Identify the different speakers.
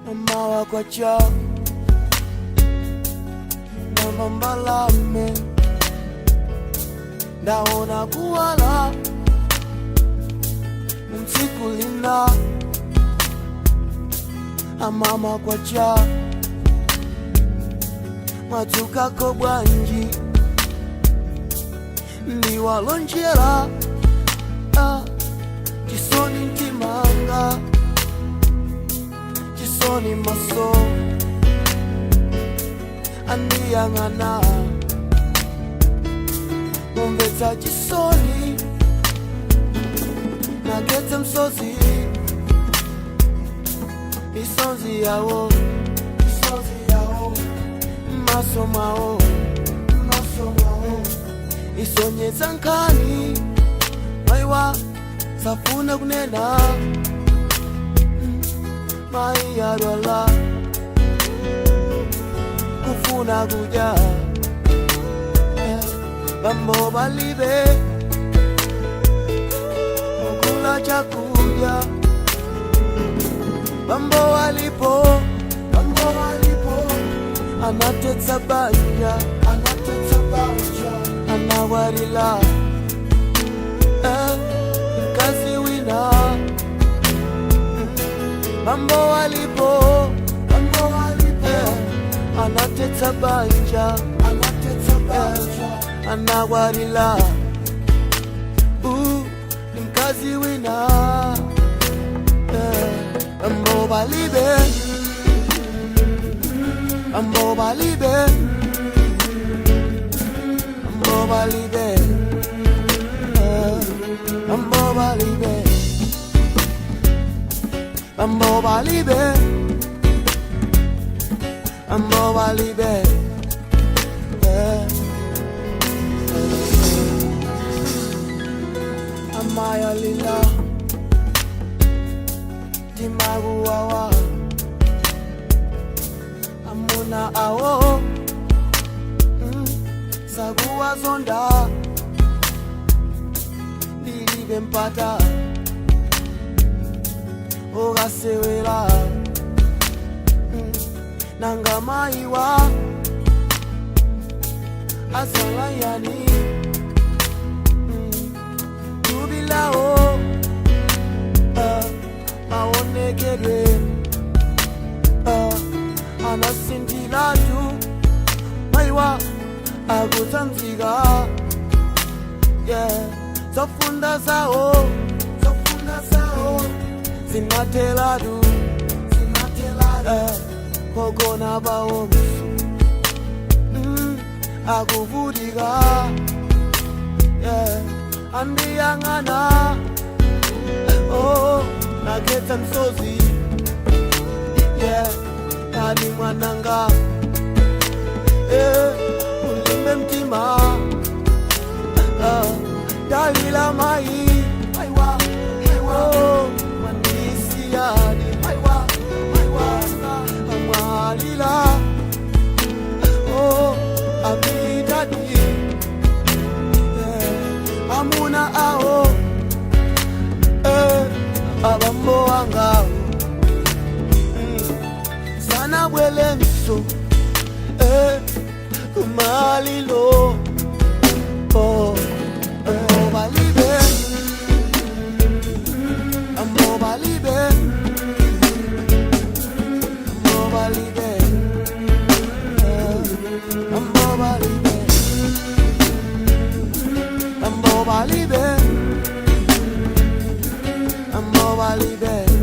Speaker 1: Mamawa kwacha na mambalame ndaona kuwala mtsiku lina amama kwacha mwatsukako bwanji ndiwalonjera, ah, chisoni mtimanga, chisoni maso andiyang'ana mumvetsa chisoni nakhetsa msozi misonzi yawo, misozi yawo maso mwawo, maso mwawo isonyeza nkhani maiwa safuna kunena mai yadwala kufuna kudya, bambo balibe kula chakudya, bambo walipo, bambo walipo anatetsa banja, anatetsa banja anakwatira, mkazi wina. Bambo walipo, bambo walipo anatetsa banja, anatetsa banja anakwatira ni mkazi wina, bambo balibe, bambo balibe, bambo balibe, bambo balibe, bambo balibe, bambo balibe, Amaya lila timaguwawa amuna awo, sakuwazonda ndilibe mpata ukasewera, nanga maiwa asalayani, tubilawo, maonekedwe, anasinthilatu maiwa akutsanzika, yeah. Zofunda zawo, zofunda zawo zinathelatu, zinathelatu, pogona pawo msu, akuvutika, yeah. Andiyang'ana, oh, nakhetsa msozi, yeah. Kani mwananga, ulimbe mtima, dalila mai aiwa, oh, mandisiyani aiwa, aiwa amwalila, oh, apitadi, amuna awo, abambo wangawo, sana bwele mso, kumalilo, oh, ambo balibe, ambo balibe, ambo balibe, ambo balibe, ambo balibe, ambo balibe.